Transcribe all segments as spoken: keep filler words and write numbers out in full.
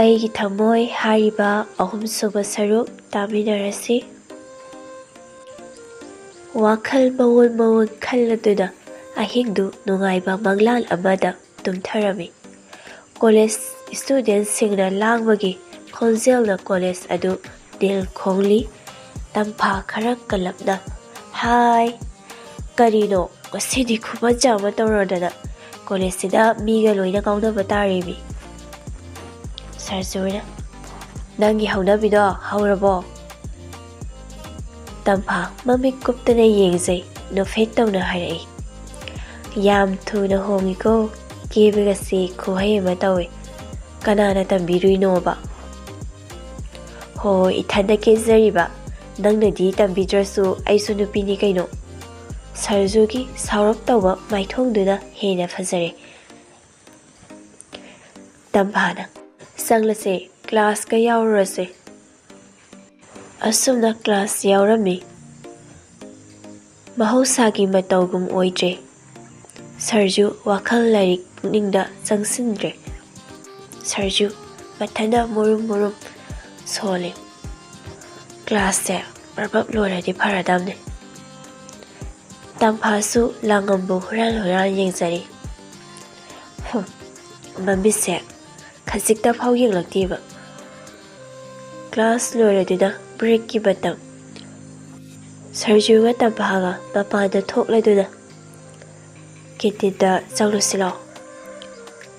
ꯑꯩꯒꯤ ꯊꯃꯣꯏ ꯍꯥꯏꯔꯤꯕ ꯑꯍꯨꯝꯁꯨꯕ ꯁꯔꯨꯛ ꯇꯥꯃꯤꯟꯅꯔꯁꯤ꯫ ꯋꯥꯈꯜ ꯃꯑꯣꯟ ꯃꯑꯣꯟ ꯈꯜꯂꯗꯨꯅ ꯑꯍꯤꯡꯗꯨ ꯅꯨꯡꯉꯥꯏꯕ ꯃꯪꯂꯥꯟ ꯑꯃꯗ ꯇꯨꯝꯊꯔꯝꯃꯤ꯫ ꯀꯣꯂꯦꯖ ꯁ꯭ꯇꯨꯗꯦꯟꯠꯁꯤꯡꯅ ꯂꯥꯡꯕꯒꯤ ꯈꯣꯟꯖꯦꯜꯅ ꯀꯣꯂꯦꯖ ꯑꯗꯨ ꯅꯤꯜ ꯈꯣꯡꯂꯤ꯫ ꯇꯝꯐꯥ ꯈꯔ ꯀꯜꯂꯞꯅ, "ꯍꯥꯏ, ꯀꯔꯤꯅꯣ? ꯉꯁꯤꯗꯤ ꯈꯨꯃꯟꯆꯥ ꯑꯃ ꯇꯧꯔꯗꯅ ꯀꯣꯂꯦꯖꯁꯤꯗ ꯃꯤꯒ ꯂꯣꯏꯅ ꯀꯥꯎꯅꯕ ꯇꯥꯔꯦꯃꯤ꯫" ꯁꯔꯖꯨꯅ, "ꯅꯪꯒꯤ ꯍꯧꯅꯕꯤꯗꯣ ꯍꯧꯔꯕꯣ?" ꯇꯝꯐꯥ ꯃꯃꯤꯠ ꯀꯨꯞꯇꯅ ꯌꯦꯡꯖꯩ, ꯅꯣꯛꯐꯦꯠ ꯇꯧꯅ ꯍꯥꯏꯔꯛꯏ, "ꯌꯥꯝ ꯊꯨꯅ ꯍꯣꯡꯉꯤꯀꯣ, ꯀꯦꯕꯒꯁꯤ ꯈꯨꯍꯩ ꯑꯃ ꯇꯧꯏ꯫ ꯀꯅꯥꯅ ꯇꯝꯕꯤꯔꯨꯏꯅꯣꯕ?" "ꯍꯣ, ꯏꯊꯟꯗ ꯀꯦꯖꯔꯤꯕ, ꯅꯪꯅꯗꯤ ꯇꯝꯕꯤꯗ꯭ꯔꯁꯨ ꯑꯩꯁꯨ ꯅꯨꯄꯤꯅꯤ ꯀꯩꯅꯣ꯫" ꯁꯔꯖꯨꯒꯤ ꯁꯥꯎꯔꯞ ꯇꯧꯕ ꯃꯥꯏꯊꯣꯡꯗꯨꯅ ꯍꯦꯟꯅ ꯐꯖꯔꯦ꯫ ꯇꯝꯐꯥꯅ, "ꯆꯪꯂꯁꯦ, ꯀ꯭ꯂꯥꯁꯀ ꯌꯥꯎꯔꯨꯔꯁꯦ꯫" ꯑꯁꯨꯝꯅ ꯀ꯭ꯂꯥꯁ ꯌꯥꯎꯔꯝꯃꯤ꯫ ꯃꯍꯧꯁꯥꯒꯤ ꯃꯇꯧꯒꯨꯝ ꯑꯣꯏꯗ꯭ꯔꯦ꯫ ꯁꯔꯖꯨ ꯋꯥꯈꯜ ꯂꯥꯏꯔꯤꯛ ꯄꯨꯛꯅꯤꯡꯗ ꯆꯪꯁꯤꯟꯗ꯭ꯔꯦ꯫ ꯁꯔꯖꯨ ꯃꯊꯟꯗ ꯃꯨꯔꯨꯝ ꯃꯨꯔꯨꯝ ꯁꯣꯜꯂꯤ꯫ ꯀ꯭ꯂꯥꯁꯁꯦ ꯄ꯭ꯔꯞ ꯄ꯭ꯔꯞ ꯂꯣꯏꯔꯗꯤ ꯐꯔꯗꯝꯅꯦ꯫ ꯇꯝꯐꯥꯁꯨ ꯂꯥꯡꯉꯝꯕꯨ ꯍꯨꯔꯥꯟ ꯍꯨꯔꯥꯟ ꯌꯦꯡꯖꯔꯤ꯫ ꯍꯨꯝ, ꯃꯃꯤꯠꯁꯦ ꯈꯖꯤꯛꯇ ꯐꯥꯎ ꯌꯦꯡꯂꯛꯇꯦꯕ꯫ ꯀ꯭ꯂꯥꯁ ꯂꯣꯏꯔꯗꯨꯅ ꯕ꯭ꯔꯦꯛꯀꯤ ꯃꯇꯝ꯫ ꯁꯔꯖꯨꯒ ꯇꯝꯐꯥꯒ ꯃꯄꯥꯟꯗ ꯊꯣꯛꯂꯗꯨꯅ ꯀꯦꯟꯇꯤꯟꯗ ꯆꯪꯂꯨꯁꯤ ꯂꯥꯎ꯫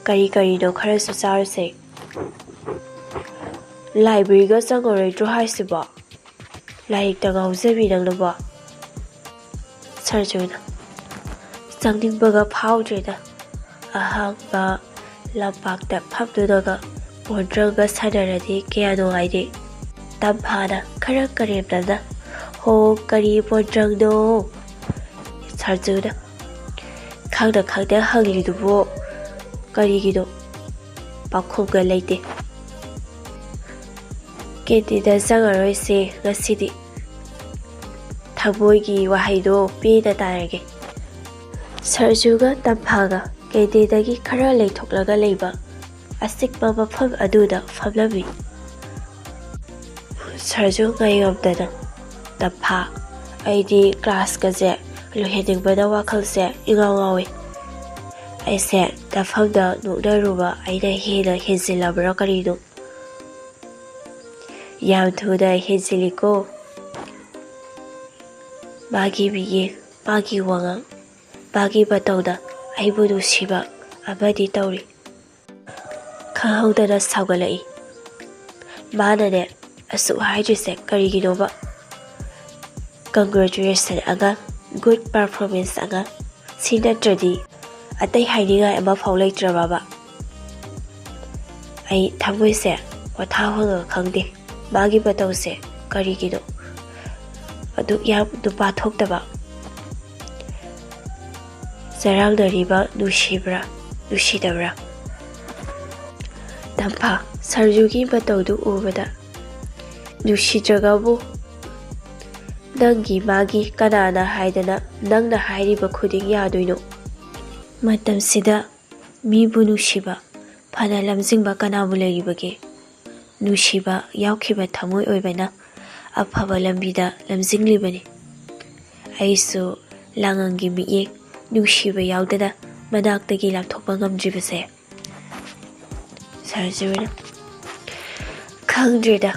ꯀꯔꯤ ꯀꯔꯤꯅꯣ ꯈꯔꯁꯨ ꯆꯥꯔꯨꯁꯦ꯫ ꯂꯥꯏꯕ꯭ꯔꯦꯔꯤꯒ ꯆꯪꯉꯔꯣꯏꯗ꯭ꯔꯣ ꯍꯥꯏꯁꯤꯕꯣ? ꯂꯥꯏꯔꯤꯛꯇ ꯉꯥꯎꯖꯕꯤ ꯅꯪꯅꯕꯣ꯫ ꯁꯔꯖꯨꯅ, "ꯆꯪꯅꯤꯡꯕꯒ ꯐꯥꯎꯗ꯭ꯔꯦꯗ꯫ ꯑꯍꯥꯡꯕ ꯂꯝꯄꯥꯛꯇ ꯐꯝꯗꯨꯅꯒ ꯕꯣꯟꯗ꯭ꯔꯪꯒ ꯁꯥꯟꯅꯔꯗꯤ ꯀꯌꯥ ꯅꯨꯡꯉꯥꯏꯅꯤ꯫" ꯇꯝꯐꯥꯅ ꯈꯔ ꯀꯔꯦꯝꯅꯅ, "ꯍꯣ, ꯀꯔꯤ ꯕꯣꯟꯗ꯭ꯔꯪꯅꯣ?" ꯁꯔꯖꯨꯅ, "ꯈꯪꯅ ꯈꯪꯅ ꯍꯪꯂꯤꯗꯨꯕꯨ ꯀꯔꯤꯒꯤꯅꯣ? ꯄꯥꯎꯈꯨꯝꯒ ꯂꯩꯇꯦ꯫ ꯀꯦꯟꯇꯤꯟꯗ ꯆꯪꯉꯔꯣꯏꯁꯦ ꯉꯁꯤꯗꯤ꯫ ꯊꯃꯣꯏꯒꯤ ꯋꯥꯍꯩꯗꯣ ꯄꯦꯟꯅ ꯇꯥꯔꯒꯦ꯫" ꯁꯔꯖꯨꯒ ꯇꯝꯐꯥꯒ ꯀꯦꯟꯇꯤꯟꯗꯒꯤ ꯈꯔ ꯂꯩꯊꯣꯛꯂꯒ ꯂꯩꯕ ꯑꯆꯤꯛꯄ ꯃꯐꯝ ꯑꯗꯨꯗ ꯐꯝꯂꯝꯃꯤ꯫ ꯁꯔꯖꯨ ꯉꯥꯏꯉꯝꯗꯅ, "ꯇꯝꯐꯥ, ꯑꯩꯗꯤ ꯀ꯭ꯂꯥꯁꯀꯁꯦ ꯂꯣꯏꯍꯟꯅꯤꯡꯕꯅ ꯋꯥꯈꯜꯁꯦ ꯏꯉꯥꯎ ꯉꯥꯎꯏ꯫ ꯑꯩꯁꯦ ꯅꯐꯝꯗ ꯅꯣꯛꯅꯔꯨꯕ ꯑꯩꯅ ꯍꯦꯟꯅ ꯍꯦꯟꯖꯤꯜꯂꯕ꯭ꯔꯥ ꯀꯔꯤꯅꯣ? ꯌꯥꯝ ꯊꯨꯅ ꯍꯦꯟꯖꯤꯜꯂꯤꯀꯣ꯫ ꯃꯥꯒꯤ ꯃꯤꯠꯌꯦꯡ, ꯃꯥꯒꯤ ꯋꯥꯉꯥꯡ, ꯃꯥꯒꯤ ꯃꯇꯧꯅ ꯑꯩꯕꯨ ꯅꯨꯡꯁꯤꯕ ꯑꯃꯗꯤ ꯇꯧꯔꯤ꯫" ꯈꯪꯍꯧꯗꯅ ꯁꯥꯎꯒꯠꯂꯛꯏ꯫ ꯃꯥꯅꯅꯦ ꯑꯁꯨꯛ ꯍꯥꯏꯗ꯭ꯔꯤꯁꯦ ꯀꯔꯤꯒꯤꯅꯣꯕ? "Congratulation ꯑꯉꯥꯡ, good performance ꯑꯉꯥꯡ, ꯁꯤ ꯅꯠꯇ꯭ꯔꯗꯤ ꯑꯇꯩ ꯍꯥꯏꯅꯤꯡꯉꯥꯏ ꯑꯃꯐꯥꯎ ꯂꯩꯇ꯭ꯔꯕꯕ?" ꯑꯩ ꯊꯃꯣꯏꯁꯦ ꯄꯣꯊꯥꯐꯝꯒ ꯈꯪꯗꯦ꯫ ꯃꯥꯒꯤ ꯃꯇꯧꯁꯦ ꯀꯔꯤꯒꯤꯅꯣ? ꯑꯗꯨꯛ ꯌꯥꯝ ꯅꯨꯄꯥ ꯊꯣꯛꯇꯕ꯫ ꯆꯔꯥꯡꯅꯔꯤꯕ ꯅꯨꯡꯁꯤꯕ꯭ꯔꯥ, ꯅꯨꯡꯁꯤꯗꯕ꯭ꯔꯥ? ꯇꯝꯐꯥ, ꯁꯔꯖꯨꯒꯤ ꯃꯇꯧꯗꯨ ꯎꯕꯗ, "ꯅꯨꯡꯁꯤꯗ꯭ꯔꯒꯕꯨ ꯅꯪꯒꯤ ꯃꯥꯒꯤ ꯀꯅꯥꯅ ꯍꯥꯏꯗꯅ ꯅꯪꯅ ꯍꯥꯏꯔꯤꯕ ꯈꯨꯗꯤꯡ ꯌꯥꯗꯣꯏꯅꯣ? ꯃꯇꯝꯁꯤꯗ ꯃꯤꯕꯨ ꯅꯨꯡꯁꯤꯕ ꯐꯅ ꯂꯝꯖꯤꯡꯕ ꯀꯅꯥꯕꯨ ꯂꯩꯔꯤꯕꯒꯦ? ꯅꯨꯡꯁꯤꯕ ꯌꯥꯎꯈꯤꯕ ꯊꯃꯣꯏ ꯑꯣꯏꯕꯅ ꯑꯐꯕ ꯂꯝꯕꯤꯗ ꯂꯝꯖꯤꯡꯂꯤꯕꯅꯤ꯫" ꯑꯩꯁꯨ ꯂꯥꯡꯉꯪꯒꯤ ꯃꯤꯠꯌꯦꯡ, ꯅꯨꯡꯁꯤꯕ ꯌꯥꯎꯗꯅ ꯃꯅꯥꯛꯇꯒꯤ ꯂꯥꯞꯊꯣꯛꯄ ꯉꯝꯗ꯭ꯔꯤꯕꯁꯦ꯫ ꯁꯔꯖꯨꯅ, "ꯈꯪꯗ꯭ꯔꯦꯗ,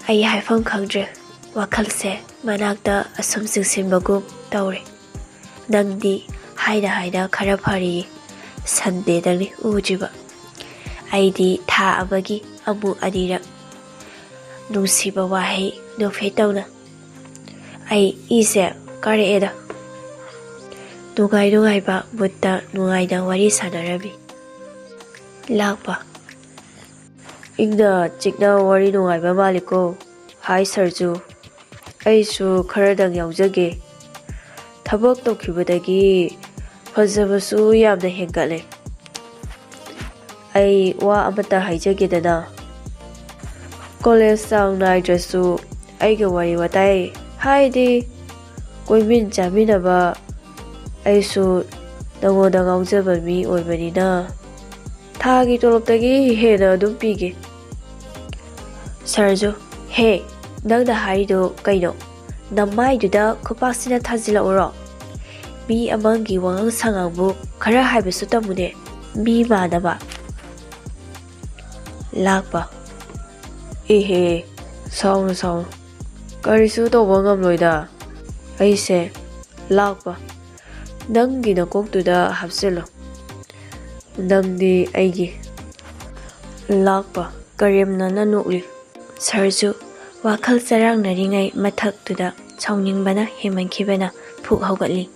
ꯑꯩ ꯍꯥꯏꯐꯝ ꯈꯪꯗ꯭ꯔꯦ꯫ ꯋꯥꯈꯜꯁꯦ ꯃꯅꯥꯛꯇ ꯑꯁꯨꯝ ꯆꯤꯡꯁꯤꯟꯕꯒꯨꯝ ꯇꯧꯔꯦ꯫ ꯅꯪꯗꯤ ꯍꯥꯏꯅ ꯍꯥꯏꯅ ꯈꯔ ꯐꯔꯤꯌꯦ꯫ ꯁꯟꯗꯦꯗꯪꯅꯤ ꯎꯗ꯭ꯔꯤꯕ꯫ ꯑꯩꯗꯤ ꯊꯥ ꯑꯃꯒꯤ ꯑꯃꯨꯛ ꯑꯅꯤꯔꯛ ꯅꯨꯡꯁꯤꯕ ꯋꯥꯍꯩ ꯅꯣꯛꯐꯦꯠ ꯇꯧꯅ꯫ ꯑꯩ ꯏꯁꯦ ꯀꯥꯔꯛꯑꯦꯗ꯫" ꯅꯨꯡꯉꯥꯏ ꯅꯨꯡꯉꯥꯏꯕ ꯃꯨꯠꯇ ꯅꯨꯡꯉꯥꯏꯅ ꯋꯥꯔꯤ ꯁꯥꯟꯅꯔꯝꯃꯤ꯫ ꯂꯥꯛꯄ꯫ "ꯏꯪꯅ ꯆꯤꯛꯅ ꯋꯥꯔꯤ ꯅꯨꯡꯉꯥꯏꯕ ꯃꯥꯜꯂꯤꯀꯣ꯫ ꯍꯥꯏ ꯁꯔꯖꯨ, ꯑꯩꯁꯨ ꯈꯔꯗꯪ ꯌꯥꯎꯖꯒꯦ꯫ ꯊꯕꯛ ꯇꯧꯈꯤꯕꯗꯒꯤ ꯐꯖꯕꯁꯨ ꯌꯥꯝꯅ ꯍꯦꯟꯒꯠꯂꯦ꯫ ꯑꯩ ꯋꯥ ꯑꯃꯇ ꯍꯥꯏꯖꯒꯦꯗꯅ꯫ ꯀꯣꯂꯦꯖ ꯆꯥꯡ ꯅꯥꯏꯗ꯭ꯔꯁꯨ ꯑꯩꯒ ꯋꯥꯔꯤ ꯋꯥꯇꯥꯏ, ꯍꯥꯏꯗꯤ ꯀꯣꯏꯃꯤꯟ ꯆꯥꯃꯤꯟꯅꯕ, ꯑꯩꯁꯨ ꯅꯉꯣꯟꯗ ꯉꯥꯎꯖꯕ ꯃꯤ ꯑꯣꯏꯕꯅꯤꯅ ꯊꯥꯒꯤ ꯇꯣꯂꯣꯞꯇꯒꯤ ꯍꯦꯟꯅ ꯑꯗꯨꯝ ꯄꯤꯒꯦ꯫ ꯁꯔꯖꯨ, ꯍꯦ, ꯅꯪꯅ ꯍꯥꯏꯔꯤꯗꯣ ꯀꯩꯅꯣ? ꯅꯃꯥꯏꯗꯨꯗ ꯈꯨꯄꯥꯛꯁꯤꯅ ꯊꯥꯖꯤꯜꯂꯛꯎꯔꯣ? ꯃꯤ ꯑꯃꯒꯤ ꯋꯥꯉꯥꯡ ꯁꯉꯥꯡꯕꯨ ꯈꯔ ꯍꯥꯏꯕꯁꯨ ꯇꯝꯃꯨꯅꯦ, ꯃꯤ ꯃꯥꯟꯅꯕ꯫ ꯂꯥꯛꯄ, ꯏꯍꯦ, ꯁꯥꯎꯅꯨ, ꯁꯥꯎꯅꯨ, ꯀꯔꯤꯁꯨ ꯇꯧꯕ ꯉꯝꯂꯣꯏꯗ꯫ ꯑꯩꯁꯦ ꯂꯥꯛꯄ, ꯅꯪꯒꯤ ꯅꯀꯣꯛꯇꯨꯗ ꯍꯥꯞꯆꯤꯜꯂꯣ꯫ ꯅꯪꯗꯤ ꯑꯩꯒꯤ꯫ ꯂꯥꯛꯄ, ꯀꯔꯦꯝꯅꯅ ꯅꯣꯛꯂꯤ꯫ ꯁꯔꯖꯨ ꯋꯥꯈꯜ ꯆꯔꯥꯡꯅꯔꯤꯉꯩ ꯃꯊꯛꯇꯨꯗ ꯁꯥꯎꯅꯤꯡꯕꯅ ꯍꯦꯟꯃꯟꯈꯤꯕꯅ ꯐꯨꯛ ꯍꯧꯒꯠꯂꯤ꯫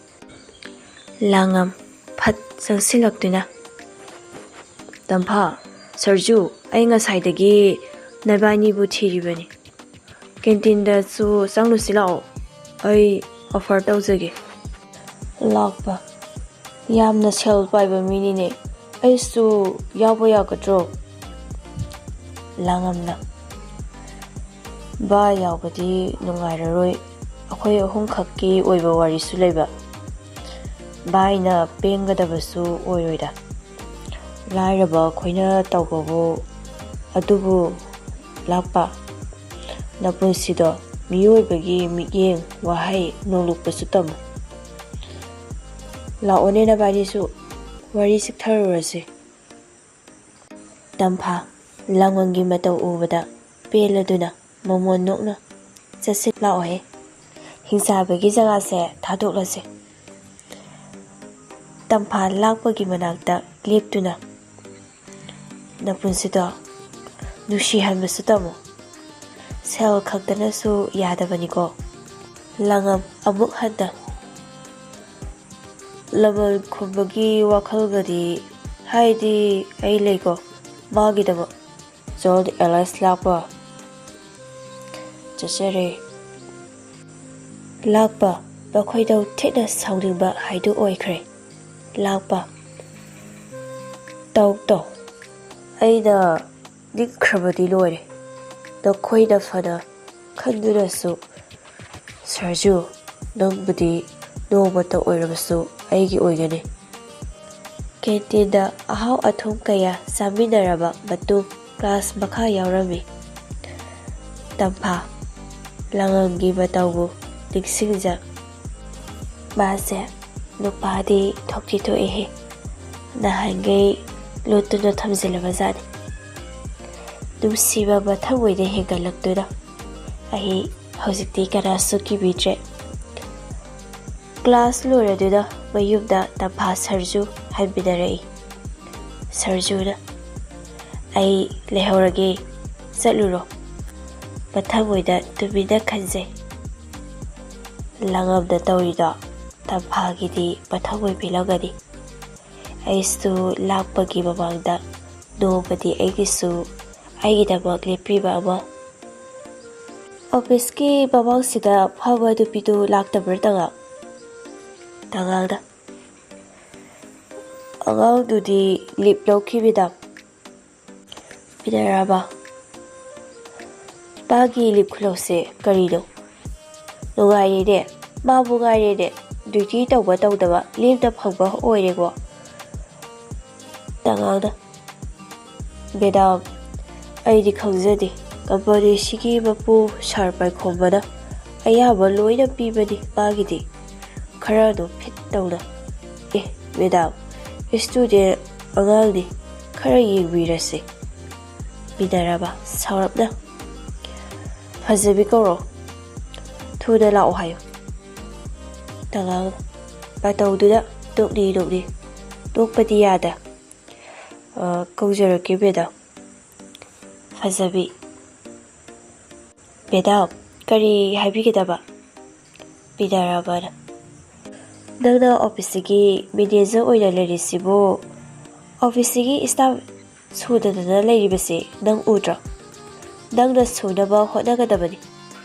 ꯂꯥꯡꯉꯝ ꯐꯠ ꯆꯪꯁꯤꯜꯂꯛꯇꯨꯅ, "ꯇꯝꯐꯥ, ꯁꯔꯖꯨ, ꯑꯩ ꯉꯁꯥꯏꯗꯒꯤ ꯅꯕꯥꯏꯅꯤꯕꯨ ꯊꯤꯔꯤꯕꯅꯤ꯫ ꯀꯦꯟꯇꯤꯟꯗꯁꯨ ꯆꯪꯂꯨꯁꯤ ꯂꯥꯛꯑꯣ, ꯑꯩ offer ꯇꯧꯖꯒꯦ꯫" ꯂꯥꯛꯄ, ꯌꯥꯝꯅ ꯁꯦꯜ ꯄꯥꯏꯕ ꯃꯤꯅꯤꯅꯦ, ꯑꯩꯁꯨ ꯌꯥꯎꯕ ꯌꯥꯒꯗ꯭ꯔꯣ? ꯂꯥꯡꯉꯝꯅ, ꯚꯥꯏ ꯌꯥꯎꯕꯗꯤ ꯅꯨꯡꯉꯥꯏꯔꯔꯣꯏ, ꯑꯩꯈꯣꯏ ꯑꯍꯨꯝꯈꯛꯀꯤ ꯑꯣꯏꯕ ꯋꯥꯔꯤꯁꯨ ꯂꯩꯕ, ꯚꯥꯏꯅ ꯄꯦꯟꯒꯗꯕꯁꯨ ꯑꯣꯏꯔꯣꯏꯗ꯫ ꯂꯥꯏꯔꯕ ꯑꯩꯈꯣꯏꯅ ꯇꯧꯕꯕꯨ꯫ ꯑꯗꯨꯕꯨ ꯂꯥꯛꯄ, ꯅꯄꯨꯟꯁꯤꯗꯣ ꯃꯤꯑꯣꯏꯕꯒꯤ ꯃꯤꯠꯌꯦꯡ, ꯋꯥꯍꯩ, ꯅꯣꯡꯂꯨꯛꯄꯁꯨ ꯇꯝꯃꯨ꯫ ꯂꯥꯛꯑꯣꯅꯦ ꯅꯕꯥꯅꯤꯁꯨ, ꯋꯥꯔꯤ ꯆꯤꯛꯊꯔꯨꯔꯁꯤ꯫ ꯇꯝꯐꯥ ꯂꯥꯡꯉꯝꯒꯤ ꯃꯇꯧ ꯎꯕꯗ ꯄꯦꯜꯂꯗꯨꯅ ꯃꯃꯣꯟ ꯅꯣꯛꯅ, "ꯆꯠꯁꯤ ꯂꯥꯛꯑꯣꯍꯦ, ꯍꯤꯡꯆꯥꯕꯒꯤ ꯖꯒꯥꯁꯦ ꯊꯥꯗꯣꯛꯂꯁꯦ꯫" ꯇꯝꯐꯥ ꯂꯥꯛꯄꯒꯤ ꯃꯅꯥꯛꯇ ꯂꯦꯞꯇꯨꯅ, "ꯅꯄꯨꯟꯁꯤꯗꯣ ꯅꯨꯡꯁꯤꯍꯟꯕꯁꯨ ꯇꯝꯃꯨ꯫ ꯁꯦꯜ ꯈꯛꯇꯅꯁꯨ ꯌꯥꯗꯕꯅꯤꯀꯣ꯫" ꯂꯥꯡꯉꯝ ꯑꯃꯨꯛ ꯍꯟꯅ, "ꯂꯃꯟ ꯈꯨꯝꯕꯒꯤ ꯋꯥꯈꯜꯒꯗꯤ, ꯍꯥꯏꯗꯤ ꯑꯩ ꯂꯩꯀꯣ ꯃꯥꯒꯤꯗꯃꯛ꯫" ꯖꯣꯜ ꯑꯦꯂꯥꯏꯁ ꯂꯥꯛꯄ꯫ ꯆꯠꯆꯔꯦ꯫ ꯂꯥꯛꯄ ꯃꯈꯣꯏꯗ ꯊꯦꯠꯅ ꯁꯥꯎꯅꯤꯡꯕ ꯍꯥꯏꯗꯨ ꯑꯣꯏꯈ꯭ꯔꯦ꯫ ꯂꯥꯛꯄ, "ꯇꯧ ꯇꯧ, ꯑꯩꯅ ꯅꯤꯡꯈ꯭ꯔꯕꯗꯤ ꯂꯣꯏꯔꯦ, ꯅꯈꯣꯏꯅ ꯐꯅ ꯈꯟꯗꯨꯅꯁꯨ꯫ ꯁꯔꯖꯨ, ꯅꯪꯕꯨꯗꯤ ꯅꯣꯡꯃꯇ ꯑꯣꯏꯔꯕꯁꯨ ꯑꯩꯒꯤ ꯑꯣꯏꯒꯅꯤ꯫" ꯀꯦꯟꯇꯤꯟꯗ ꯑꯍꯥꯎ ꯑꯊꯨꯝ ꯀꯌꯥ ꯆꯥꯃꯤꯟꯅꯔꯕ ꯃꯇꯨꯡ ꯀ꯭ꯂꯥꯁ ꯃꯈꯥ ꯌꯥꯎꯔꯝꯃꯤ꯫ ꯇꯝꯐꯥ ꯂꯉꯝꯒꯤ ꯃꯇꯧꯕꯨ ꯅꯤꯡꯁꯤꯡꯖ ꯃꯥꯁꯦ ꯅꯨꯄꯥꯗꯤ ꯊꯣꯛꯇꯤ ꯊꯣꯛꯏꯍꯦ꯫ ꯅꯍꯥꯟꯈꯩ ꯂꯣꯠꯇꯨꯅ ꯊꯝꯖꯤꯜꯂꯕ ꯖꯥꯠꯅꯤ꯫ ꯅꯨꯡꯁꯤꯕ ꯃꯊꯪ ꯑꯣꯏꯅ ꯍꯦꯟꯒꯠꯂꯛꯇꯨꯅ ꯑꯩ ꯍꯧꯖꯤꯛꯇꯤ ꯀꯅꯥꯁꯨ ꯀꯤꯕꯤꯗ꯭ꯔꯦ꯫ ꯀ꯭ꯂꯥꯁ ꯂꯣꯏꯔꯗꯨꯅ ꯃꯌꯨꯝꯗ ꯇꯝꯐꯥ ꯁꯔꯖꯨ ꯍꯟꯃꯤꯟꯅꯔꯛꯏ꯫ ꯁꯔꯖꯨꯅ, "ꯑꯩ ꯂꯩꯍꯧꯔꯒꯦ, ꯆꯠꯂꯨꯔꯣ꯫ ꯃꯊꯪ ꯑꯣꯏꯅ ꯇꯨꯃꯤꯟꯅ ꯈꯟꯖꯩ꯫" ꯂꯉꯝꯅ ꯇꯧꯔꯤꯗꯣ ꯇꯝꯐꯥꯒꯤꯗꯤ ꯃꯊꯪ ꯑꯣꯏꯕꯤꯔꯝꯒꯅꯤ꯫ ꯑꯩꯁꯨ ꯂꯥꯛꯄꯒꯤ ꯃꯃꯥꯡꯗ ꯅꯣꯡꯃꯗꯤ ꯑꯩꯒꯤꯁꯨ ꯑꯩꯒꯤꯗꯃꯛ ꯂꯦꯞꯄꯤꯕ ꯑꯃ꯫ "ꯑꯣꯐꯤꯁꯀꯤ ꯃꯃꯥꯡꯁꯤꯗ ꯐꯝꯕ ꯅꯨꯄꯤꯗꯨ ꯂꯥꯛꯇꯕ꯭ꯔꯥ, ꯇꯉꯥꯡ?" ꯇꯉꯥꯡꯅ, "ꯑꯉꯥꯡꯗꯨꯗꯤ ꯂꯤꯞ ꯂꯧꯈꯤꯕꯤꯗ꯫" ꯃꯤꯅꯔꯕ, "ꯃꯥꯒꯤ ꯂꯤꯞ ꯈꯨꯂꯧꯁꯦ ꯀꯔꯤꯅꯣ? ꯅꯨꯡꯉꯥꯏꯔꯦꯅꯦ, ꯃꯥꯕꯨ ꯉꯥꯏꯔꯦꯅꯦ, ꯗ꯭ꯌꯨꯇꯤ ꯇꯧꯕ ꯇꯧꯗꯕ ꯂꯦꯝꯅ ꯐꯪꯕ ꯑꯣꯏꯔꯦꯀꯣ꯫" ꯇꯉꯥꯡꯅ, "ꯃꯦꯗꯥꯝ, ꯑꯩꯗꯤ ꯈꯪꯖꯗꯦ꯫ ꯀꯝꯄꯅꯤꯁꯤꯒꯤ ꯃꯄꯨ ꯁꯥꯔ ꯄꯥꯏꯈꯣꯝꯕꯅ ꯑꯌꯥꯕ ꯂꯣꯏꯅ ꯄꯤꯕꯅꯤ ꯃꯥꯒꯤꯗꯤ꯫ ꯈꯔ ꯑꯗꯨꯝ ꯐꯤꯠ ꯇꯧꯅ꯫ ꯑꯦ, ꯃꯦꯗꯥꯝ, ꯏꯁꯇꯨꯗꯦꯟ ꯑꯉꯥꯡꯅꯤ, ꯈꯔ ꯌꯦꯡꯕꯤꯔꯁꯦ꯫" ꯃꯤꯅꯔꯕ ꯁꯥꯎꯔꯞꯅ, "ꯐꯖꯕꯤ ꯀꯧꯔꯣ, ꯊꯨꯅ ꯂꯥꯛꯑꯣ ꯍꯥꯏꯌꯨ꯫" ꯇꯉꯥꯡꯅ ꯃꯇꯧꯗꯨꯗ ꯅꯣꯛꯅꯤ ꯅꯣꯛꯅꯤ, ꯅꯣꯛꯄꯗꯤ ꯌꯥꯗ꯫ "ꯑ, ꯀꯧꯖꯔꯛꯀꯦ ꯃꯦꯗꯥꯝ꯫" ꯐꯖꯕꯤ, "ꯃꯦꯗꯥꯝ, ꯀꯔꯤ ꯍꯥꯏꯕꯤꯒꯗꯕ?" ꯃꯤꯅꯔꯕꯅ, "ꯅꯪꯅ ꯑꯣꯐꯤꯁꯁꯤꯒꯤ ꯃꯦꯅꯦꯖꯔ ꯑꯣꯏꯅ ꯂꯩꯔꯤꯁꯤꯕꯨ ꯑꯣꯐꯤꯁꯁꯤꯒꯤ ꯏꯁꯇꯥꯐ ꯁꯨꯗꯗꯅ ꯂꯩꯔꯤꯕꯁꯤ ꯅꯪ ꯎꯗ꯭ꯔꯣ? ꯅꯪꯅ ꯁꯨꯅꯕ ꯍꯣꯠꯅꯒꯗꯕꯅꯤ꯫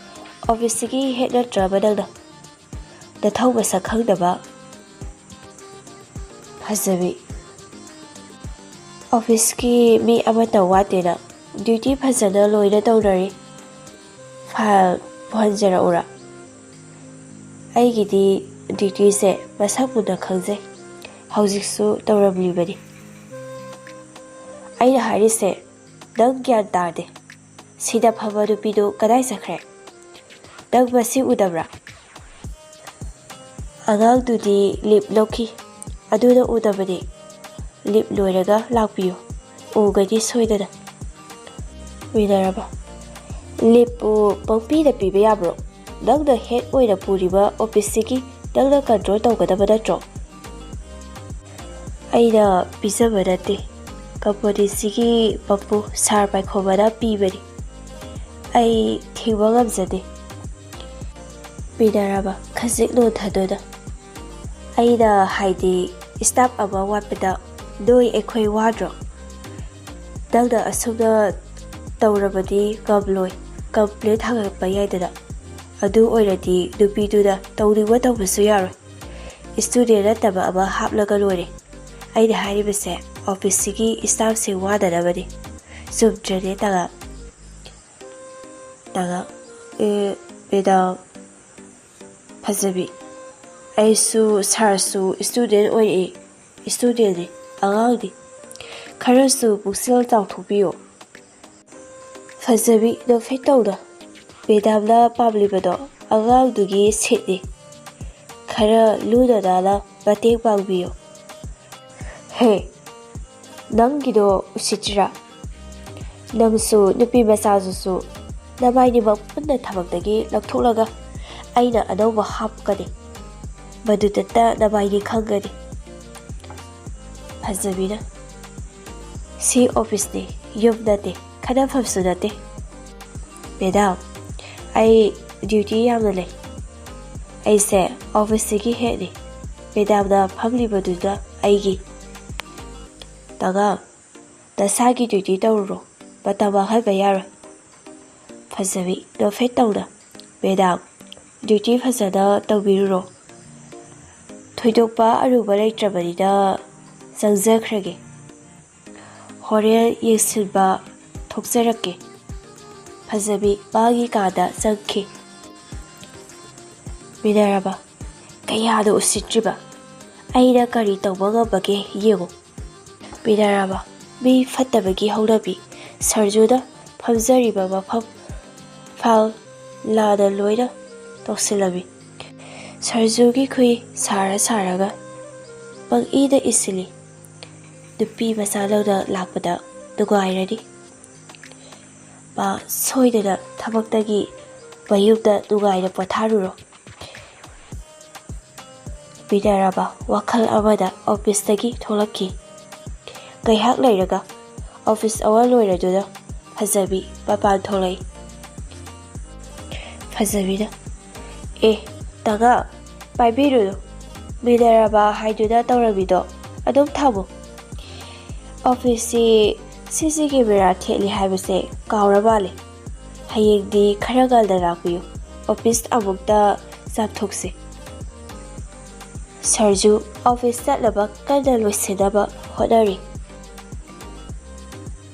ꯑꯣꯐꯤꯁꯁꯤꯒꯤ ꯍꯦꯗ ꯅꯠꯇ꯭ꯔꯕ ꯅꯪꯅ? ꯅꯊꯧ ꯃꯁꯛ ꯈꯪꯗꯕ꯫" ꯐꯖꯕꯤ, "ꯑꯣꯐꯤꯁꯀꯤ ꯃꯤ ꯑꯃꯠꯇ ꯋꯥꯠꯇꯦꯅ꯫ ꯗ꯭ꯌꯨꯇꯤ ꯐꯖꯅ ꯂꯣꯏꯅ ꯇꯧꯅꯔꯤ꯫ ꯐꯥꯏꯜ ꯄꯨꯍꯟꯖꯔꯛꯎꯔꯥ? ꯑꯩꯒꯤꯗꯤ ꯗ꯭ꯌꯨꯇꯤꯁꯦ ꯃꯁꯛ ꯃꯨꯟꯅ ꯈꯪꯖꯩ꯫ ꯍꯧꯖꯤꯛꯁꯨ ꯇꯧꯔꯝꯂꯤꯕꯅꯤ꯫ ꯑꯩꯅ ꯍꯥꯏꯔꯤꯁꯦ ꯅꯪ ꯒ꯭ꯌꯥꯟ ꯇꯥꯗꯦ꯫ ꯁꯤꯗ ꯐꯝꯕ ꯅꯨꯄꯤꯗꯨ ꯀꯗꯥꯏ ꯆꯠꯈ꯭ꯔꯦ? ꯅꯪ ꯃꯁꯤ ꯎꯗꯕ꯭ꯔꯥ? ꯑꯉꯥꯡꯗꯨꯗꯤ ꯂꯤꯞ ꯂꯧꯈꯤ꯫ ꯑꯗꯨꯅ ꯎꯗꯕꯅꯤ꯫ ꯂꯤꯞ ꯂꯣꯏꯔꯒ ꯂꯥꯛꯄꯤꯌꯨ꯫ ꯎꯒꯅꯤ ꯁꯣꯏꯗꯅ꯫ ꯃꯤꯅꯔꯕ, ꯂꯤꯞꯄꯨ ꯄꯪꯄꯤꯗ ꯄꯤꯕ ꯌꯥꯕ꯭ꯔꯣ? ꯅꯪꯅ ꯍꯦꯠ ꯑꯣꯏꯅ ꯄꯨꯔꯤꯕ ꯑꯣꯐꯤꯁꯁꯤꯒꯤ ꯅꯪꯅ ꯀꯟꯇ꯭ꯔꯣꯜ ꯇꯧꯒꯗꯕ ꯅꯠꯇ꯭ꯔꯣ? ꯑꯩꯅ ꯄꯤꯖꯕ ꯅꯠꯇꯦ꯫ ꯀꯝꯄꯅꯤꯁꯤꯒꯤ ꯃꯄꯨ ꯁꯥꯔ ꯄꯥꯏꯈꯣꯝꯕꯅ ꯄꯤꯕꯅꯤ꯫ ꯑꯩ ꯊꯤꯡꯕ ꯉꯝꯖꯗꯦ꯫ ꯃꯤꯅꯔꯕ ꯈꯖꯤꯛ ꯅꯣꯟꯊꯗꯨꯅ, ꯑꯩꯅ ꯍꯥꯏꯗꯤ, ꯁ꯭ꯇꯥꯐ ꯑꯃ ꯋꯥꯠꯄꯗ ꯅꯣꯏ ꯑꯩꯈꯣꯏ ꯋꯥꯗ꯭ꯔꯣ? ꯅꯪꯅ ꯑꯁꯨꯝꯅ ꯇꯧꯔꯕꯗꯤ ꯉꯝꯂꯣꯏ꯫ ꯀꯝꯄ꯭ꯂꯦꯟ ꯊꯥꯡꯒꯠꯄ ꯌꯥꯏꯗꯅ꯫ ꯑꯗꯨ ꯑꯣꯏꯔꯗꯤ ꯅꯨꯄꯤꯗꯨꯅ ꯇꯧꯅꯤꯡꯕ ꯇꯧꯕꯁꯨ ꯌꯥꯔꯣꯏ꯫ ꯁ꯭ꯇꯨꯗꯦꯟ ꯅꯠꯇꯕ ꯑꯃ ꯍꯥꯞꯂꯒ ꯂꯣꯏꯔꯦ꯫ ꯑꯩꯅ ꯍꯥꯏꯔꯤꯕꯁꯦ ꯑꯣꯐꯤꯁꯁꯤꯒꯤ ꯁ꯭ꯇꯥꯐꯁꯤꯡ ꯋꯥꯗꯅꯕꯅꯤ꯫ ꯆꯨꯝꯗ꯭ꯔꯅꯦ, ꯇꯉꯥ? ꯇꯉꯥ, ꯑꯦ, ꯃꯦꯗꯥꯝ꯫ ꯐꯖꯕꯤ, ꯑꯩꯁꯨ ꯁꯥꯔꯁꯨ ꯁ꯭ꯇꯨꯗꯦꯟ ꯑꯣꯏꯔꯛꯏ꯫ ꯁ꯭ꯇꯨꯗꯦꯟꯅꯤ, ꯑꯉꯥꯡꯅꯤ꯫ ꯈꯔꯁꯨ ꯄꯨꯛꯆꯦꯜ ꯆꯥꯎꯊꯣꯛꯄꯤꯌꯨ꯫ ꯐꯖꯕꯤ, ꯅꯣꯛꯐꯦꯠ ꯇꯧꯅ꯫ ꯃꯦꯗꯥꯝꯅ ꯄꯥꯝꯂꯤꯕꯗꯣ ꯑꯉꯥꯡꯗꯨꯒꯤ ꯁꯤꯠꯅꯤ꯫ ꯈꯔ ꯂꯨꯅ ꯅꯥꯟꯅ ꯃꯇꯦꯡ ꯄꯥꯡꯕꯤꯌꯨ꯫ ꯍꯦ, ꯅꯪꯒꯤꯗꯣ ꯎꯁꯤꯠꯇ꯭ꯔꯤꯔꯥ? ꯅꯪꯁꯨ ꯅꯨꯄꯤ ꯃꯆꯥꯗꯨꯁꯨ ꯅꯕꯥꯏꯅꯤꯃꯛ ꯄꯨꯟꯅ ꯊꯕꯛꯇꯒꯤ ꯂꯧꯊꯣꯛꯂꯒ ꯑꯩꯅ ꯑꯅꯧꯕ ꯍꯥꯞꯀꯅꯤ꯫ ꯃꯗꯨꯗꯇ ꯅꯕꯥꯏꯅꯤ ꯈꯪꯒꯅꯤ꯫ ꯐꯖꯕꯤꯅ, ꯁꯤ ꯑꯣꯐꯤꯁꯅꯤ, ꯌꯨꯝ ꯅꯠꯇꯦ, ꯈꯠꯅꯐꯝꯁꯨ ꯅꯠꯇꯦ꯫ ꯃꯦꯗꯥꯝ, ꯑꯩ ꯗ꯭ꯌꯨꯇꯤ ꯌꯥꯝꯅ ꯂꯩ꯫ ꯑꯩꯁꯦ ꯑꯣꯐꯤꯁꯁꯤꯒꯤ ꯍꯦꯠꯅꯤ꯫ ꯃꯦꯗꯥꯝꯅ ꯐꯝꯂꯤꯕꯗꯨꯅ ꯑꯩꯒꯤ꯫ ꯇꯉꯥ, ꯅꯁꯥꯒꯤ ꯗ꯭ꯌꯨꯇꯤ ꯇꯧꯔꯨꯔꯣ, ꯃꯇꯝ ꯃꯥꯡꯍꯟꯕ ꯌꯥꯔꯣꯏ꯫ ꯐꯖꯕꯤ, ꯅꯣꯛꯐꯦꯠ ꯇꯧꯅ꯫ ꯃꯦꯗꯥꯝ, ꯗ꯭ꯌꯨꯇꯤ ꯐꯖꯅ ꯇꯧꯕꯤꯔꯨꯔꯣ꯫ ꯊꯣꯏꯗꯣꯛꯄ ꯑꯔꯨꯕ ꯂꯩꯇ꯭ꯔꯕꯅꯤꯅ ꯆꯪꯖꯈ꯭ꯔꯒꯦ꯫ ꯍꯣꯔꯦꯟ ꯌꯦꯡꯁꯤꯟꯕ ꯊꯣꯛꯆꯔꯛꯀꯦ꯫ ꯐꯖꯕꯤ ꯃꯥꯒꯤ ꯀꯥꯗ ꯆꯪꯈꯤ꯫ ꯃꯤꯅꯔꯕ, ꯀꯌꯥꯗ ꯎꯁꯤꯠꯇ꯭ꯔꯤꯕ? ꯑꯩꯅ ꯀꯔꯤ ꯇꯧꯕ ꯉꯝꯕꯒꯦ ꯌꯦꯡꯉꯨ꯫ ꯃꯤꯅꯔꯕ, ꯃꯤ ꯐꯠꯇꯕꯒꯤ ꯍꯧꯅꯕꯤ꯫ ꯁꯔꯖꯨꯅ ꯐꯝꯖꯔꯤꯕ ꯃꯐꯝ ꯐꯥꯜ ꯂꯥꯗ ꯂꯣꯏꯅ ꯇꯧꯁꯤꯜꯂꯝꯃꯤ꯫ ꯁꯔꯖꯨꯒꯤ ꯈꯨꯏ ꯁꯥꯔ ꯁꯥꯔꯒ ꯄꯪꯏꯗ ꯏꯁꯤꯜꯂꯤ꯫ ꯅꯨꯄꯤ ꯃꯆꯥꯗꯧꯅ ꯂꯥꯛꯄꯗ ꯅꯨꯡꯉꯥꯏꯔꯅꯤ꯫ ꯃꯥ ꯁꯣꯏꯗꯅ ꯊꯕꯛꯇꯒꯤ ꯃꯌꯨꯝꯗ ꯅꯨꯡꯉꯥꯏꯅ ꯄꯣꯊꯥꯔꯨꯔꯣ꯫ ꯃꯤꯅꯔꯕ ꯋꯥꯈꯜ ꯑꯃꯗ ꯑꯣꯐꯤꯁꯇꯒꯤ ꯊꯣꯛꯂꯛꯈꯤ꯫ ꯉꯥꯏꯍꯥꯛ ꯂꯩꯔꯒ ꯑꯣꯐꯤꯁ ꯑꯋꯥꯔ ꯂꯣꯏꯔꯗꯨꯅ ꯐꯖꯕꯤ ꯃꯄꯥꯟ ꯊꯣꯛꯂꯛꯏ꯫ ꯐꯖꯕꯤꯅ, "ꯑꯦ, ꯇꯉꯥ, ꯄꯥꯏꯕꯤꯔꯨꯅꯨ꯫ ꯃꯤꯅꯔꯕ ꯍꯥꯏꯗꯨꯅ ꯇꯧꯔꯝꯃꯤꯗꯣ ꯑꯗꯨꯝ ꯊꯝꯃꯨ꯫ ꯑꯣꯐꯤꯁꯁꯤ ꯁꯤ ꯁꯤ ꯀꯦꯃꯦꯔꯥ ꯊꯦꯠꯂꯤ ꯍꯥꯏꯕꯁꯦ ꯀꯥꯎꯔ ꯃꯥꯜꯂꯦ꯫ ꯍꯌꯦꯡꯗꯤ ꯈꯔ ꯉꯟꯅ ꯂꯥꯛꯄꯤꯌꯨ꯫ ꯑꯣꯐꯤꯁ ꯑꯃꯨꯛꯇ ꯆꯥꯝꯊꯣꯛꯁꯤ꯫" ꯁꯔꯖꯨ ꯑꯣꯐꯤꯁ ꯆꯠꯅꯕ ꯀꯟꯅ ꯂꯣꯏꯁꯤꯟꯅꯕ ꯍꯣꯠꯅꯔꯤ꯫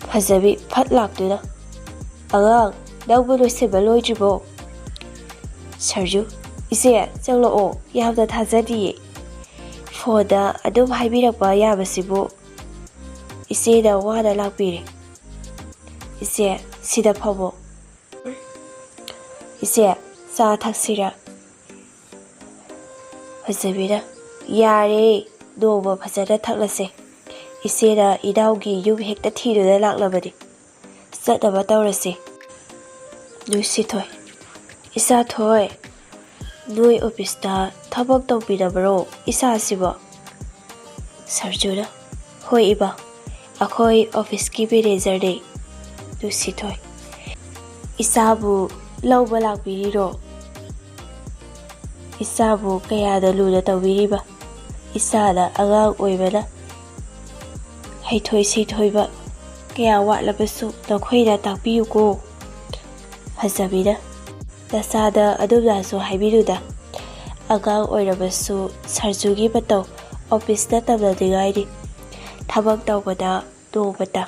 ꯐꯖꯕꯤ ꯐꯠ ꯂꯥꯛꯇꯨꯅ, "ꯑꯉꯥꯡ, ꯅꯪꯕꯨ ꯂꯣꯏꯁꯤꯟꯕ ꯂꯣꯏꯗ꯭ꯔꯤꯕꯣ?" ꯁꯔꯖꯨ, "ꯏꯆꯦ, ꯆꯪꯂꯛꯑꯣ, ꯌꯥꯝꯅ ꯊꯥꯖꯗꯤꯌꯦ꯫ ꯐꯣꯟꯗ ꯑꯗꯨꯝ ꯍꯥꯏꯕꯤꯔꯛꯄ ꯌꯥꯕꯁꯤꯕꯨ ꯏꯆꯦꯅ ꯋꯥꯅ ꯂꯥꯛꯄꯤꯔꯦ꯫ ꯏꯆꯦ, ꯁꯤꯗ ꯐꯝꯃꯣ꯫ ꯏꯆꯦ, ꯆꯥ ꯊꯛꯁꯤꯔꯥ?" ꯐꯖꯕꯤꯅ, "ꯌꯥꯔꯦ, ꯅꯣꯡꯃ ꯐꯖꯅ ꯊꯛꯂꯁꯦ꯫ ꯏꯆꯦꯅ ꯏꯅꯥꯎꯒꯤ ꯌꯨꯝ ꯍꯦꯛꯇ ꯊꯤꯗꯨꯅ ꯂꯥꯛꯂꯕꯅꯤ꯫ ꯆꯠꯅꯕ ꯇꯧꯔꯁꯤ꯫" ꯅꯨꯡꯁꯤꯊꯣꯏ, "ꯏꯆꯥꯊꯣꯏ, ꯅꯣꯏ ꯑꯣꯐꯤꯁꯇ ꯊꯕꯛ ꯇꯧꯕꯤꯔꯕ꯭ꯔꯣ ꯏꯆꯥꯁꯤꯕꯣ?" ꯁꯔꯖꯨꯅ, "ꯍꯣꯏ ꯏꯃꯥ, ꯑꯩꯈꯣꯏ ꯑꯣꯐꯤꯁꯀꯤ ꯃꯦꯅꯦꯖꯔꯅꯦ꯫" ꯅꯨꯡꯁꯤꯊꯣꯏ, "ꯏꯆꯥꯕꯨ ꯂꯧꯕ ꯂꯥꯛꯄꯤꯔꯤꯔꯣ? ꯏꯆꯥꯕꯨ ꯀꯌꯥꯗ ꯂꯨꯅ ꯇꯧꯕꯤꯔꯤꯕ? ꯏꯆꯥꯅ ꯑꯉꯥꯡ ꯑꯣꯏꯕꯅ ꯍꯩꯊꯣꯏ ꯁꯤꯡꯊꯣꯏꯕ ꯀꯌꯥ ꯋꯥꯠꯂꯕꯁꯨ ꯅꯈꯣꯏꯅ ꯇꯥꯛꯄꯤꯌꯨꯀꯣ꯫" ꯐꯖꯕꯤꯅ, "ꯅꯆꯥꯗ ꯑꯗꯨꯝꯅꯁꯨ ꯍꯥꯏꯕꯤꯅꯨꯗ꯫ ꯑꯉꯥꯡ ꯑꯣꯏꯔꯕꯁꯨ ꯁꯔꯖꯨꯒꯤ ꯃꯇꯧ ꯑꯣꯐꯤꯁꯇ ꯇꯝꯅꯅꯤꯡꯉꯥꯏꯅꯤ꯫ ꯊꯕꯛ ꯇꯧꯕꯗ ꯅꯣꯡꯃꯇ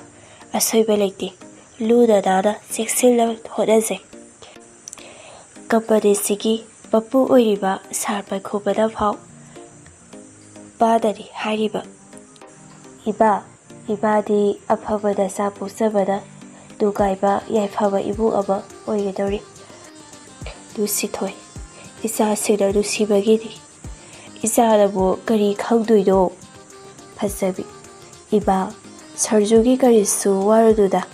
ꯑꯁꯣꯏꯕ ꯂꯩꯇꯦ꯫ ꯂꯨꯅ ꯅꯥꯟꯅ ꯆꯦꯛꯁꯤꯟꯅ ꯍꯣꯠꯅꯖꯩ꯫ ꯀꯝꯄꯅꯤꯁꯤꯒꯤ ꯃꯄꯨ ꯑꯣꯏꯔꯤꯕ ꯁꯥꯔ ꯄꯥꯏꯈꯣꯝꯕꯅ ꯐꯥꯎ ꯏꯄꯥꯗꯅꯤ ꯍꯥꯏꯔꯤꯕ꯫ ꯏꯄꯥ, ꯏꯄꯥꯗꯤ ꯑꯐꯕ ꯅꯆꯥ ꯄꯣꯛꯆꯕꯅ ꯅꯨꯡꯉꯥꯏꯕ ꯌꯥꯏꯐꯕ ꯏꯃꯨꯡ ꯑꯃ ꯑꯣꯏꯒꯗꯧꯔꯤ꯫ ꯅꯨꯡꯁꯤꯊꯣꯏ, ꯏꯆꯥꯁꯤꯡꯅ ꯅꯨꯡꯁꯤꯕꯒꯤꯅꯤ꯫ ꯏꯆꯥꯅꯕꯨ ꯀꯔꯤ ꯈꯪꯗꯣꯏꯅꯣ? ꯐꯖꯕꯤ, ꯏꯄꯥ, ꯁꯔꯖꯨꯒꯤ ꯀꯔꯤꯁꯨ ꯋꯥꯔꯨꯅꯨꯗ꯫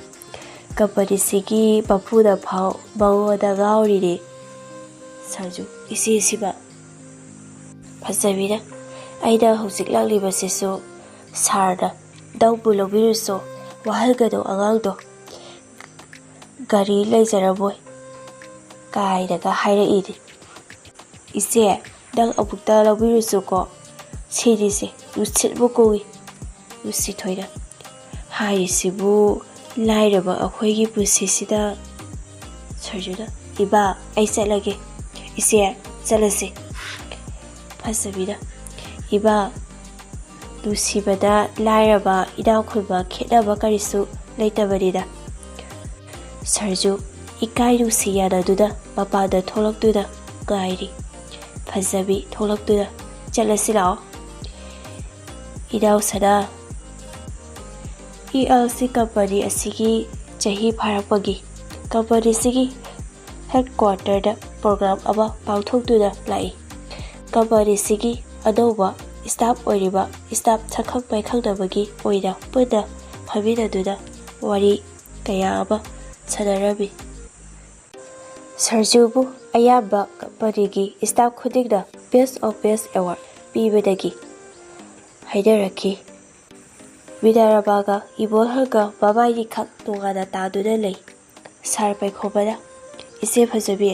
ꯀꯝꯄꯅꯤꯁꯤꯒꯤ ꯃꯄꯨꯅ ꯐꯥꯎ ꯃꯉꯣꯟꯗ ꯉꯥꯎꯔꯤꯅꯦ꯫ ꯁꯔꯖꯨ, ꯏꯆꯦꯁꯤꯕ꯫ ꯐꯖꯕꯤꯅ, ꯑꯩꯅ ꯍꯧꯖꯤꯛ ꯂꯥꯛꯂꯤꯕꯁꯤꯁꯨ ꯁꯥꯔꯅ ꯅꯪꯕꯨ ꯂꯧꯕꯤꯔꯨꯁꯨ ꯋꯥꯍꯟꯒꯅꯨ ꯑꯉꯥꯡꯗꯣ꯫ ꯒꯥꯔꯤ ꯂꯩꯖꯔꯝꯃꯣꯏ ꯀꯥꯏꯅꯒ ꯍꯥꯏꯔꯛꯏꯅꯦ꯫ ꯏꯆꯦ, ꯅꯪ ꯑꯃꯨꯛꯇ ꯂꯧꯕꯤꯔꯨꯁꯨꯀꯣ꯫ ꯁꯤꯔꯤꯁꯦ ꯅꯨꯡꯁꯤꯠꯄꯨ ꯀꯧꯏ꯫ ꯅꯨꯡꯁꯤꯊꯣꯏꯅ, ꯍꯥꯏꯔꯤꯁꯤꯕꯨ ꯂꯥꯏꯔꯕ ꯑꯩꯈꯣꯏꯒꯤ ꯄꯨꯟꯁꯤꯁꯤꯗ꯫ ꯁꯔꯖꯨꯅ, ꯏꯄꯥ, ꯑꯩ ꯆꯠꯂꯒꯦ꯫ ꯏꯆꯦ, ꯆꯠꯂꯁꯤ꯫ ꯐꯖꯕꯤꯅ, ꯏꯄꯥ, ꯅꯨꯡꯁꯤꯕꯗ ꯂꯥꯏꯔꯕ ꯏꯅꯥꯛ ꯈꯨꯟꯕ ꯈꯦꯠꯅꯕ ꯀꯔꯤꯁꯨ ꯂꯩꯇꯕꯅꯤꯗ꯫ ꯁꯔꯖꯨ ꯏꯀꯥꯏ ꯅꯨꯡꯁꯤ ꯌꯥꯅꯗꯨꯅ ꯃꯄꯥꯟꯗ ꯊꯣꯛꯂꯛꯇꯨꯅ ꯉꯥꯏꯔꯤ꯫ ꯐꯖꯕꯤ ꯊꯣꯛꯂꯛꯇꯨꯅ, ꯆꯠꯂꯁꯤ ꯂꯥꯛꯑꯣ꯫ ꯏꯅꯥꯎ ꯁꯅꯥ, ꯏ ꯑꯦꯜ ꯁꯤ ꯀꯝꯄꯅꯤ ꯑꯁꯤꯒꯤ ꯆꯍꯤ ꯐꯥꯔꯛꯄꯒꯤ ꯀꯝꯄꯅꯤꯁꯤꯒꯤ ꯍꯦꯗꯀ꯭ꯋꯥꯇꯔꯗ ꯄ꯭ꯔꯣꯒ꯭ꯔꯥꯝ ꯑꯃ ꯄꯥꯡꯊꯣꯛꯇꯨꯅ ꯂꯥꯛꯏ꯫ ꯀꯝꯄꯅꯤꯁꯤꯒꯤ ꯑꯅꯧꯕ ꯁ꯭ꯇꯥꯐ ꯑꯣꯏꯔꯤꯕ ꯁ꯭ꯇꯥꯐ ꯁꯛꯈꯪ ꯃꯥꯏꯈꯪꯅꯕꯒꯤ ꯑꯣꯏꯅ ꯄꯨꯟꯅ ꯐꯝꯃꯤꯟꯅꯗꯨꯅ ꯋꯥꯔꯤ ꯀꯌꯥ ꯑꯃ ꯁꯥꯟꯅꯔꯝꯃꯤ꯫ ꯁꯔꯖꯨꯕꯨ ꯑꯌꯥꯝꯕ ꯀꯝꯄꯅꯤꯒꯤ ꯁ꯭ꯇꯥꯐ ꯈꯨꯗꯤꯡꯅ Best of Best Award ꯄꯤꯕꯗꯒꯤ ꯍꯥꯏꯅꯔꯛꯈꯤ꯫ ꯃꯤꯅꯔꯕꯥꯒ ꯏꯕꯣꯜꯍꯔꯒ ꯃꯕꯥꯏꯅꯤꯈꯛ ꯇꯣꯉꯥꯟꯅ ꯇꯥꯗꯨꯅ ꯂꯩ꯫ ꯁꯥꯔ ꯄꯥꯏꯈꯣꯝꯕꯅ, "ꯏꯆꯦ ꯐꯖꯕꯤ,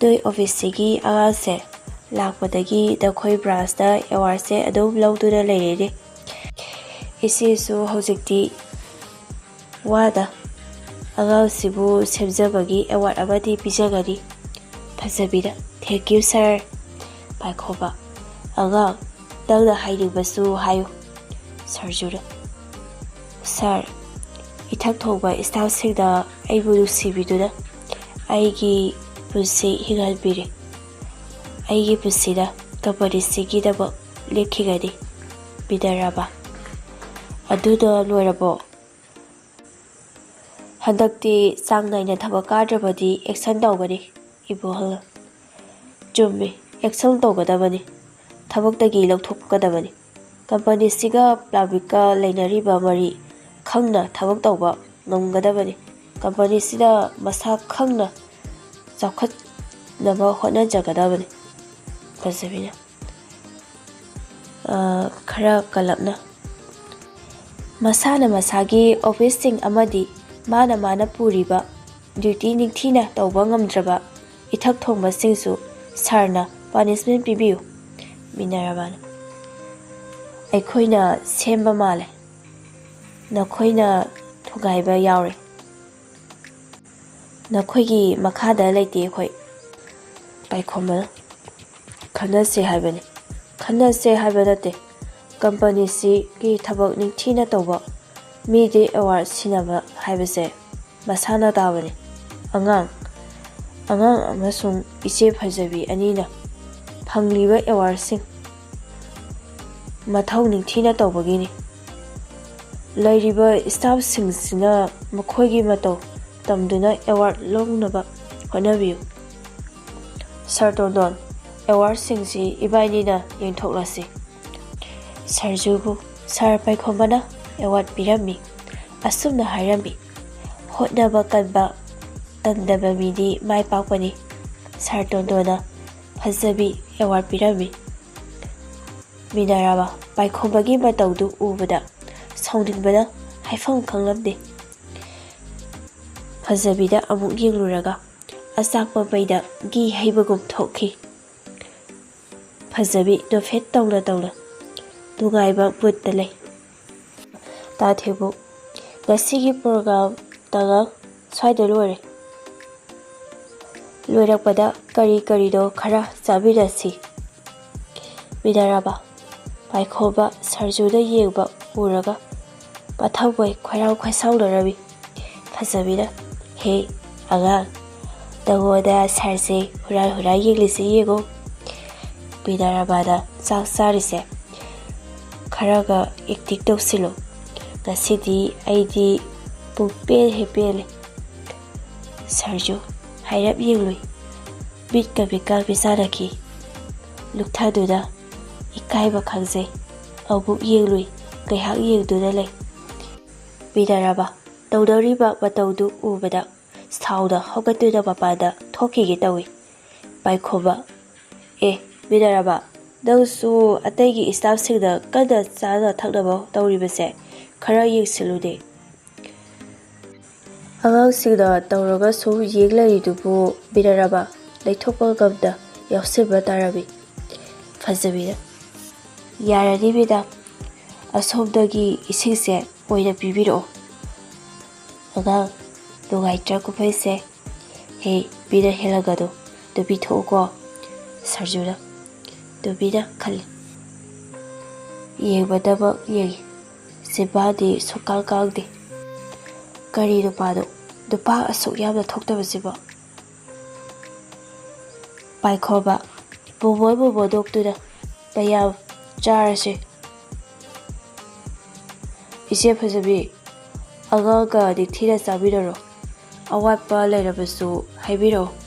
ꯅꯣꯏ ꯑꯣꯐꯤꯁꯁꯤꯒꯤ ꯑꯉꯥꯡꯁꯦ ꯂꯥꯛꯄꯗꯒꯤ ꯅꯈꯣꯏ ꯕ꯭ꯔꯥꯟꯁꯇ ꯑꯦꯋꯥꯔꯗꯁꯦ ꯑꯗꯨꯝ ꯂꯧꯗꯨꯅ ꯂꯩꯔꯦꯅꯦ꯫ ꯏꯆꯦꯁꯨ ꯍꯧꯖꯤꯛꯇꯤ ꯋꯥꯅ ꯑꯉꯥꯡꯁꯤꯕꯨ ꯁꯦꯝꯖꯕꯒꯤ ꯑꯦꯋꯥꯔꯗ ꯑꯃꯗꯤ ꯄꯤꯖꯒꯅꯤ꯫" ꯐꯖꯕꯤꯅ, "Thank you, sir꯫" ꯄꯥꯏꯈꯣꯝꯕ, "ꯑꯉꯥꯡ, ꯅꯪꯅ ꯍꯥꯏꯅꯤꯡꯕꯁꯨ ꯍꯥꯏꯌꯨ꯫" ꯁꯔꯖꯨꯅ, "ꯁꯥꯔ, ꯏꯊꯛ ꯊꯣꯡꯕ ꯁ꯭ꯇꯥꯐꯁꯤꯡꯅ ꯑꯩꯕꯨ ꯅꯨꯡꯁꯤꯕꯤꯗꯨꯅ ꯑꯩꯒꯤ ꯄꯨꯟꯁꯤ ꯍꯤꯡꯍꯟꯕꯤꯔꯦ꯫ ꯑꯩꯒꯤ ꯄꯨꯟꯁꯤꯗ ꯀꯝꯄꯅꯤꯁꯤꯒꯤꯗꯃꯛ ꯂꯦꯞꯈꯤꯒꯅꯤ꯫ ꯃꯤꯅꯔꯕ, ꯑꯗꯨꯅ ꯂꯣꯏꯔꯕꯣ? ꯍꯟꯗꯛꯇꯤ ꯆꯥꯡ ꯅꯥꯏꯅ ꯊꯕꯛ ꯀꯥꯗ꯭ꯔꯕꯗꯤ action ꯇꯧꯒꯅꯤ, ꯏꯕꯣꯍꯜ꯫ ꯆꯨꯝꯃꯤ, action ꯇꯧꯒꯗꯕꯅꯤ꯫ ꯊꯕꯛꯇꯒꯤ ꯂꯧꯊꯣꯛꯀꯗꯕꯅꯤ꯫ ꯀꯝꯄꯅꯤꯁꯤꯒ ꯄꯕ꯭ꯂꯤꯛꯀ ꯂꯩꯅꯔꯤꯕ ꯃꯔꯤ ꯈꯪꯅ ꯊꯕꯛ ꯇꯧꯕ ꯉꯝꯒꯗꯕꯅꯤ꯫ ꯀꯝꯄꯅꯤꯁꯤꯗ ꯃꯁꯥ ꯈꯪꯅ ꯆꯥꯎꯈꯠꯅꯕ ꯍꯣꯠꯅꯖꯒꯗꯕꯅꯤ꯫ ꯐꯖꯕꯤꯅ, ꯑ, ꯈꯔ ꯀꯜꯂꯞꯅ, ꯃꯁꯥꯅ ꯃꯁꯥꯒꯤ ꯑꯣꯐꯤꯁꯁꯤꯡ ꯑꯃꯗꯤ ꯃꯥꯅ ꯃꯥꯅ ꯄꯨꯔꯤꯕ ꯗ꯭ꯌꯨꯇꯤ ꯅꯤꯡꯊꯤꯅ ꯇꯧꯕ ꯉꯝꯗ꯭ꯔꯕ ꯏꯊꯛ ꯊꯣꯡꯕꯁꯤꯡꯁꯨ ꯁꯥꯔꯅ ꯄꯥꯅꯤꯁꯃꯦꯟ ꯄꯤꯕꯤꯌꯨ꯫ ꯃꯤꯅꯔꯕꯥꯅ, ꯑꯩꯈꯣꯏꯅ ꯁꯦꯝꯕ ꯃꯥꯜꯂꯦ, ꯅꯈꯣꯏꯅ ꯊꯨꯒꯥꯏꯕ ꯌꯥꯎꯔꯦ꯫ ꯅꯈꯣꯏꯒꯤ ꯃꯈꯥꯗ ꯂꯩꯇꯦ ꯑꯩꯈꯣꯏ꯫ ꯄꯥꯏꯈꯣꯝꯕꯅ, ꯈꯟꯅꯁꯦ ꯍꯥꯏꯕꯅꯤ꯫ ꯈꯟꯅꯁꯦ ꯍꯥꯏꯕ ꯅꯠꯇꯦ꯫ ꯀꯝꯄꯅꯤꯁꯤꯒꯤ ꯊꯕꯛ ꯅꯤꯡꯊꯤꯅ ꯇꯧꯕ ꯃꯤꯗꯤ ꯑꯦꯋꯥꯔꯗ ꯁꯤꯟꯅꯕ ꯍꯥꯏꯕꯁꯦ ꯃꯁꯥꯅ ꯇꯥꯕꯅꯤ꯫ ꯑꯉꯥꯡ, ꯑꯉꯥꯡ ꯑꯃꯁꯨꯡ ꯏꯆꯦ ꯐꯖꯕꯤ ꯑꯅꯤꯅ ꯐꯪꯂꯤꯕ ꯑꯦꯋꯥꯔꯗꯁꯤꯡ ꯃꯊꯧ ꯅꯤꯡꯊꯤꯅ ꯇꯧꯕꯒꯤꯅꯤ꯫ ꯂꯩꯔꯤꯕ ꯁ꯭ꯇꯥꯐꯁꯤꯡꯁꯤꯅ ꯃꯈꯣꯏꯒꯤ ꯃꯇꯧ ꯇꯝꯗꯨꯅ ꯑꯦꯋꯥꯔꯗ ꯂꯧꯅꯕ ꯍꯣꯠꯅꯕꯤꯌꯨ꯫ ꯁꯥꯔ ꯇꯣꯟꯗꯣꯟ, ꯑꯦꯋꯥꯔꯗꯁꯤꯡꯁꯤ ꯏꯕꯥꯏꯅꯤꯅ ꯌꯦꯡꯊꯣꯛꯂꯁꯤ꯫ ꯁꯥꯔꯖꯨꯕꯨ ꯁꯥꯔ ꯄꯥꯏꯈꯣꯝꯕꯅ ꯑꯦꯋꯥꯔꯗ ꯄꯤꯔꯝꯃꯤ꯫ ꯑꯁꯨꯝꯅ ꯍꯥꯏꯔꯝꯃꯤ, "ꯍꯣꯠꯅꯕ ꯀꯟꯕ, ꯇꯟꯗꯕ ꯃꯤꯗꯤ ꯃꯥꯏ ꯄꯥꯛꯄꯅꯤ"꯫ ꯁꯥꯔ ꯇꯣꯟꯗꯣꯟꯅ ꯐꯖꯕꯤ ꯑꯦꯋꯥꯔꯗ ꯄꯤꯔꯝꯃꯤ꯫ ꯃꯤꯅꯔꯕ ꯄꯥꯏꯈꯣꯝꯕꯒꯤ ꯃꯇꯧꯗꯨ ꯎꯕꯗ ꯁꯥꯎꯅꯤꯡꯕꯅ ꯍꯥꯏꯐꯝ ꯈꯪꯂꯝꯗꯦ꯫ ꯐꯖꯕꯤꯗ ꯑꯃꯨꯛ ꯌꯦꯡꯂꯨꯔꯒ ꯑꯆꯥꯛꯄ ꯃꯩꯗ ꯘꯤ ꯍꯩꯕꯒꯨꯝ ꯊꯣꯛꯈꯤ꯫ ꯐꯖꯕꯤ ꯅꯣꯐꯦꯠ ꯇꯧꯅ ꯇꯧꯅ ꯅꯨꯡꯉꯥꯏꯕ ꯃꯨꯠꯇ ꯂꯩ꯫ ꯇꯥ ꯊꯦꯕꯨ, ꯉꯁꯤꯒꯤ ꯄ꯭ꯔꯣꯒ꯭ꯔꯥꯝ ꯇꯉꯥꯡ ꯁ꯭ꯋꯥꯏꯗ ꯂꯣꯏꯔꯦ꯫ ꯂꯣꯏꯔꯛꯄꯗ ꯀꯔꯤ ꯀꯔꯤꯅꯣ ꯈꯔ ꯆꯥꯃꯤꯟꯅꯁꯤ꯫ ꯃꯤꯅꯔꯕ ꯄꯥꯏꯈꯣꯝꯕ ꯁꯔꯖꯨꯗ ꯌꯦꯡꯕ ꯎꯔꯒ ꯃꯊꯃꯣꯏ ꯈꯣꯏꯔꯥꯡ ꯈꯣꯏꯁꯥꯎꯅꯔꯝꯃꯤ꯫ ꯐꯖꯕꯤꯅ, "ꯍꯦ ꯑꯉꯥꯡ, ꯅꯉꯣꯟꯗ ꯁꯥꯔꯁꯦ ꯍꯨꯔꯥꯟ ꯍꯨꯔꯥꯟ ꯌꯦꯡꯂꯤꯁꯦ ꯌꯦꯡꯉꯣ"꯫ ꯃꯤꯅꯔꯕꯥꯅ ꯆꯥꯛ ꯆꯥꯔꯤꯁꯦ꯫ ꯈꯔꯒ ꯑꯦꯛꯇꯤꯡ ꯇꯧꯁꯤꯜꯂꯨ꯫ ꯉꯁꯤꯗꯤ ꯑꯩꯗꯤ ꯄꯨꯡꯄꯦꯟ ꯍꯦꯛ ꯄꯦꯜꯂꯦ꯫ ꯁꯔꯖꯨ ꯍꯥꯏꯔꯞ ꯌꯦꯡꯂꯨꯏ꯫ ꯃꯤꯠꯀ ꯃꯤꯠꯀ ꯄꯤꯆꯥꯅꯈꯤ꯫ ꯂꯨꯛꯊꯗꯨꯅ ꯏꯀꯥꯏꯕ ꯈꯪꯖꯩ꯫ ꯑꯃꯨꯛ ꯌꯦꯡꯂꯨꯏ꯫ ꯉꯥꯏꯍꯥꯛ ꯌꯦꯡꯗꯨꯅ ꯂꯩ꯫ ꯃꯤꯅꯔꯕ ꯇꯧꯅꯔꯤꯕ ꯃꯇꯧꯗꯨ ꯎꯕꯗ ꯁꯥꯎꯅ ꯍꯧꯒꯠꯇꯨꯅ ꯃꯄꯥꯟꯗ ꯊꯣꯛꯈꯤꯒꯦ ꯇꯧꯏ꯫ ꯄꯥꯏꯈꯣꯝꯕ, "ꯑꯦ, ꯃꯤꯅꯔꯕ, ꯅꯪꯁꯨ ꯑꯇꯩꯒꯤ ꯏꯁꯇꯥꯐꯁꯤꯡꯅ ꯀꯟꯅ ꯆꯥꯅ ꯊꯛꯅꯕ ꯇꯧꯔꯤꯕꯁꯦ ꯈꯔ ꯌꯦꯡꯁꯤꯜꯂꯨꯅꯦ꯫ ꯑꯉꯥꯡꯁꯤꯡꯅ ꯇꯧꯔꯒ ꯁꯨꯝ ꯌꯦꯡ ꯂꯩꯔꯤꯗꯨꯕꯨ ꯃꯤꯅꯔꯕ ꯂꯩꯊꯣꯛꯄ ꯉꯝꯗ ꯌꯥꯎꯁꯤꯟꯕ ꯇꯥꯔꯝꯃꯤ꯫" ꯐꯖꯕꯤꯅ, "ꯌꯥꯔꯅꯤ ꯃꯦꯗꯥꯝ, ꯑꯁꯣꯝꯗꯒꯤ ꯏꯁꯤꯡꯁꯦ ꯑꯣꯏꯅ ꯄꯤꯕꯤꯔꯛꯑꯣ꯫ ꯑꯉꯥꯡ ꯅꯨꯡꯉꯥꯏꯇ꯭ꯔ ꯀꯨꯝꯍꯩꯁꯦ? ꯍꯦ, ꯃꯤꯅ ꯍꯦꯜꯂꯒꯗꯣ ꯑꯗꯨ ꯄꯤꯊꯣꯛꯎꯀꯣ꯫" ꯁꯔꯖꯨꯅ, "ꯇꯨꯃꯤꯟꯅ ꯈꯜꯂꯤ꯫ ꯌꯦꯡꯕꯗꯃꯛ ꯌꯦꯡꯉꯤ꯫ ꯆꯤꯝꯕꯥꯟꯗꯤ ꯁꯨꯛꯀꯥꯡ ꯀꯥꯡꯗꯦ꯫ ꯀꯔꯤ ꯅꯨꯄꯥꯅꯣ? ꯅꯨꯄꯥ ꯑꯁꯨꯛ ꯌꯥꯝꯅ ꯊꯣꯛꯇꯕꯁꯤꯕꯣ?" ꯄꯥꯏꯈꯣꯝꯕ, ꯃꯣꯃꯣꯟ ꯃꯣꯃꯣꯟ ꯅꯣꯛꯇꯨꯅ, "ꯃꯌꯥꯝ ꯆꯥꯔꯁꯦ꯫ ꯏꯆꯦ ꯐꯖꯕꯤ, ꯑꯉꯥꯡꯒ ꯅꯤꯡꯊꯤꯅ ꯆꯥꯃꯤꯟꯅꯔꯣ꯫ ꯑꯋꯥꯠꯄ ꯂꯩꯔꯕꯁꯨ ꯍꯥꯏꯕꯤꯔꯛꯑꯣ꯫